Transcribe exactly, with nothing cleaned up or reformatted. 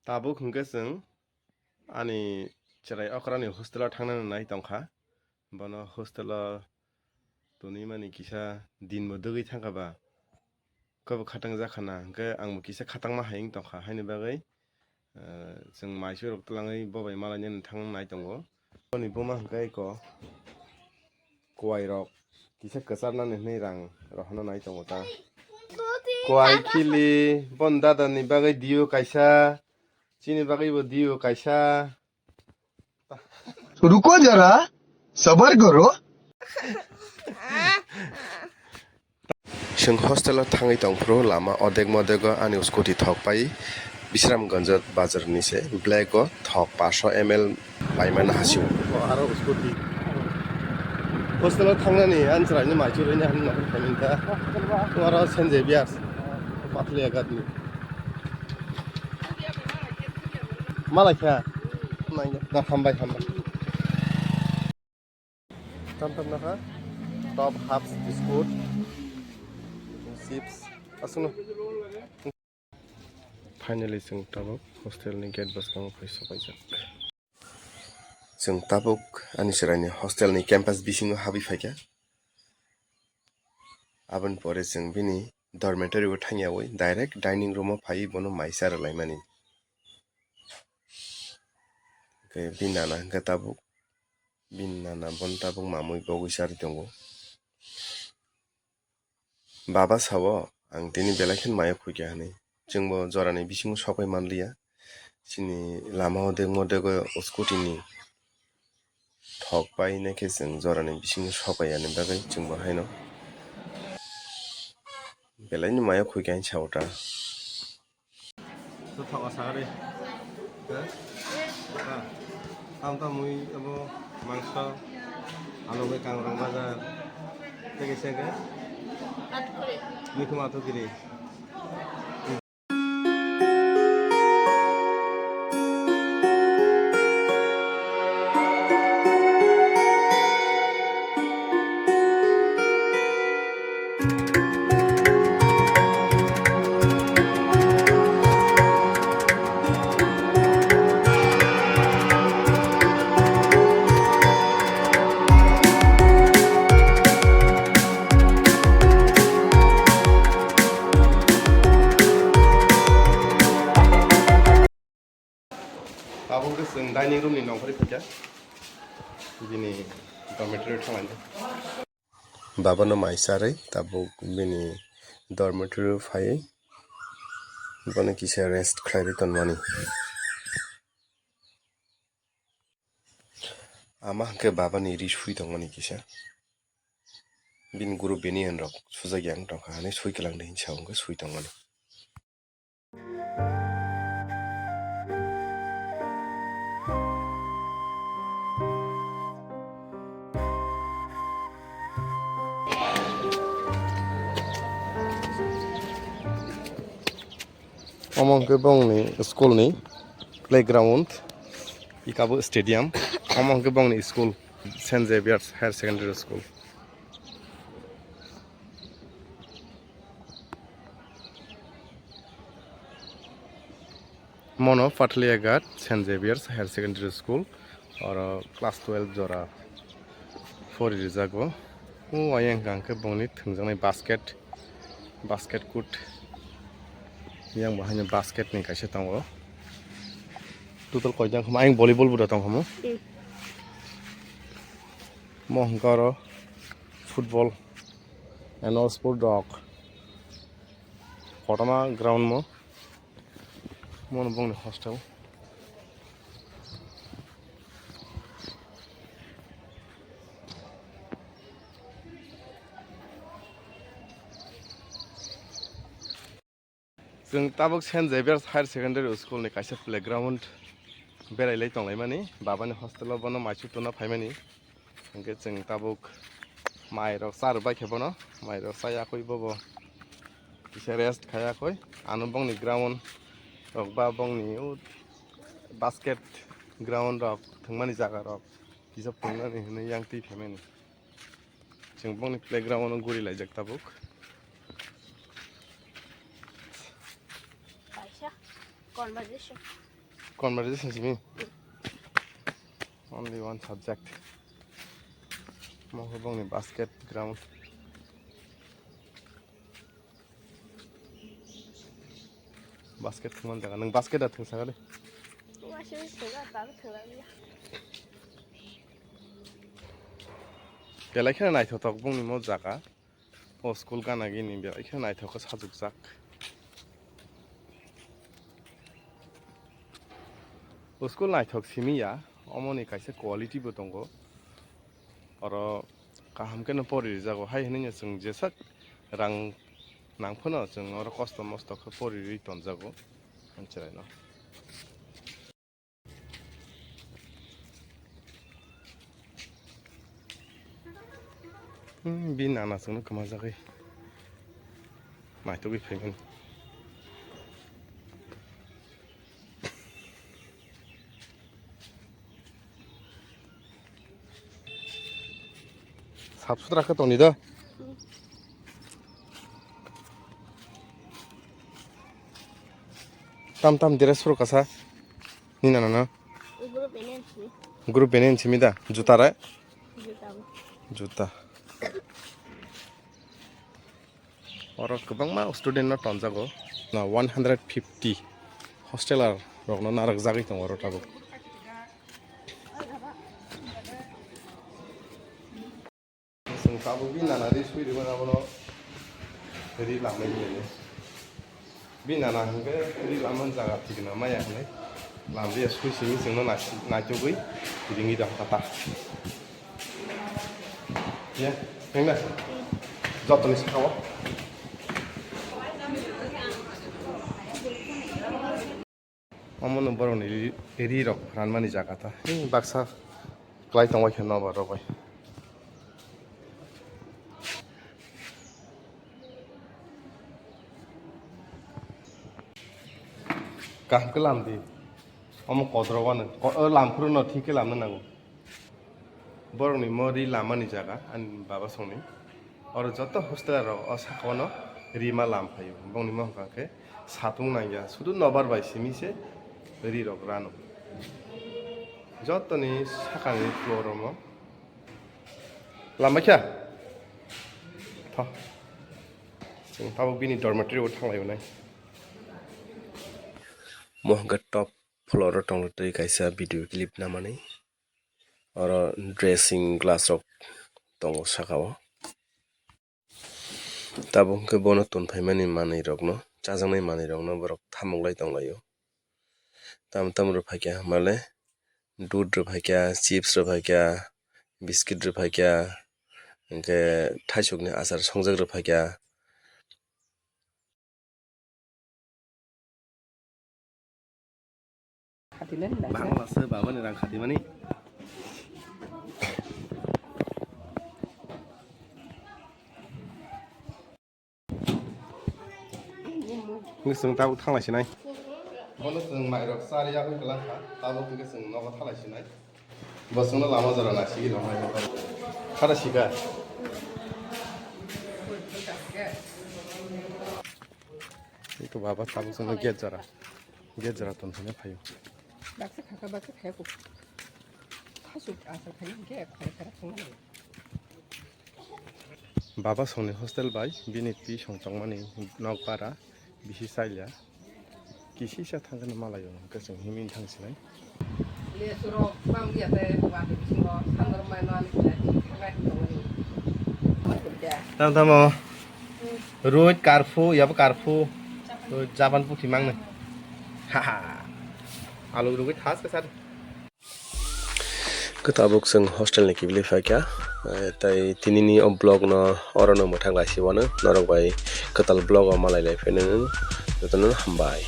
Tabuk hwnkhe chwng ani chwrai okrani hostel-o thangnani nai tongkha. Bono hostel-o tonwi mani kisa dinbo dwgwi thangkha ba, kebo khatang jak khana, hwnkhe angbo kisa khatangma hai wng tongkha, haini bagwi, eh, chwng maichwrok twlangwi bobai malainani thang nai tongo. Boni buma hwnkhe eko kuwai rok kisa kwcharnani hwnwi rang rohorna nai tongo ta. Kuwai khili bon dada ni bagwi diyo kaisa, chini bagwi bo diyo kaisa. Ruko jara, sabar karo. Chwng hostel-o thangwi tongphuru lama odek modego ani scooty thok pai Bisramganj bazar ni se black o thok paso M L paimani hasio. O aro scooty. Hostel-o thangnani ani chwraini maichwraini hani nokni phaimani ta. O aro Saint Xavier's Pathliaghat ni. Malai kha. Na hambai hambai. Tam tam nakha. Top half biscuit. Chips. Aswkno. Finally, chwng tabuk hostel ni gate bwskango phai sopaijak. Chwng tabuk ani chwraini hostel ni campus bisingo habwi phaikha. Aboni pore chwng bini dormitory o thangyawi direct dining room o phaiwi bono mai cha rwlaimani. Hwnkhe bini nana hwnkhe tabuk, bini nana bono tabuk mamwi bogwi charwi tongo. Baba sao, ang tini belai kheno mayo khuikha hwnwi. Chwngbo jorani bisingo sokbai manliya. Chini lama o degmo dego scooty ni thok pai naikhe chwng jorani bisingo sokbai yani bagwi chwngbo haino belaino mayo khuikha hinwi sao ta. Thok asagari. Ha? Ha. Ang ta mui abo mangso, alo bai kangrang bajar. Tei kaisa khe? Mikhumu athukiri. Abo hwnkhe chwng dining room ni nongkhorwi phaikha, bini dormitory o thanglainai. Babano mai charwi tabuk bini dormitory o phaiwi bono kisa rest khlairwi tonmani. Ama hwnkhe babani ri sui tongmani kisa. Bini guru bini hinrok sujakya wng tongkha hwnwi sui kwlangdi hinwi sa hwnkhe sui tongmani. Omo hwnkhe bongni school ni playground, ikabo stadium. Omo hwnkhe bongni school, Saint Xavier's Higher Secondary School. Mono Pathliaghat Saint Xavier's Higher Secondary School, oro class twelve jora pori rijago. O ayang hwnkha hwnkhe bongni thwngjaknai basket, basket court. Yang bo haino basket ni kaisa tongo. Total koijak hwnba ayang volleyball bo da tong hwnmo. Mm. Mo hwnkha oro football and all sport rok. Kotorma ground mo. Mono bongni hostel. Chwng tabuk Saint Xavier's Higher Secondary School ni kaisa playground berai lai tonglaimani, babani hostel o bono maichuk tuna phaimani. Hwnkhe chwng tabuk mairok cha rwbaikhe bono, mairok cha yakwi bobo kisa rest kha yakwi. Ano bongni ground rok ba bongni o basket ground rok thwngmani jaga rok kisa phunuknani hwnwi yang twi phaimani. Chwng bongni playground o guri laijak tabuk. Kaisa conversation. Conversation simi. Only one subject. Mo hubung ni basket ground. Basket thwngmani jaga. Nwng basket da thwngsa kali? Belai kheno naithothok bongni mo jaga. O school gana gini belai kheno naithok khe sajukjak. O school naithok simi ya, omoni kaisa quality bo tongo. Oro kaham kheno pori rijago, hai hwnwi no chwng jeswk rang nang phano chwng oro kosto mosto khe pori rwi tonjago, ang chwraino. Hmm, bini nana chwngno kwmajagwi naitugwi phaimani. Sap sutra khe tongni do. Tam tam dress rok kasa. Ni nana no. Group bene simi. Group bene simi da. Juta re? Juta. Juta. Oro kwbangma student no tonjago. Na one hundred fifty hosteler rokno narwkjagwi tongo oro tabuk. Chwng tabuk bini nana ri sui rwmani abono ri lamai nini. Bini nana hwnkhe ri lamani jaga thikna maya hwnwi lamriya sui simi chwngno nai-, naitugwi ringwi rwkha ta. Ye, tengda. Jotoni sakao. Omo no borokni ri, ri rok ranmani jaga ta. Hei baksa klai tongbai khe nobar rok bai. Kaham khe lam di. Omo kodrok wano. Ko-, o lam phuru no thik khe lamna nango. Borokni mo ri lamani jaga, ani baba songni. Oro joto hostel rok o sakao no rima lam phaio. Bongni mo hwnkha khe satung nangya, sudu nobar bai simi se ri rok rano. Jotoni sakani floor o mo lam bai kha. Tho. Chwng tabuk bini dormitory o thanglai nai. Mo hwnkha top floor o tongtwi kaisa video clip namani. Oro dressing glass rok tongo saka o. Tabuk hwnkhe bono tonphaimani manwi rokno, chajaknai manwi rokno borok thamuklai tonglaio. Tam tam rwphaikha hamale, dudh rwphaikha, chips rwphaikha, biscuit rwphaikha, hwnkhe thaisukni achar songjak rwphaikha. Bangla se baba ni rang khatimani. Ngi sung tabuk thanglai sinai. Bono sung mairok sari ya hui kelang kha. Tabuk ngi sung nogo thanglai sinai. Bosongno lama jora naisigi rok hai. Hada sika. Ito baba tabuk songno gate jora. Gate jora tonsini phaio. Baksa khaka baksa khaya ko. Khasuk asa khaya ke khaya khara khaya. Baba songni hostel bai bini twi song tongmani nok bara bisi chaya. Kisisa thangkheno malaio hwnkhe chwng himwi thangsinai. Lesurok bang ya tei wati bisingo sandar mai mani khlai khlai tongmani. Tamo tamo. Rohit karphu, yabo karphu. Rohit Japan pukhi mangnai. Haha. Alu rugwi thas kwchar. Khe tabuk chwng hostel ni kiphilwi phaikha, eh, tei tinini o vlog no oro no mwthang laisi wano norok bai kwtal vlog o malai lai phai nw jotono hambai.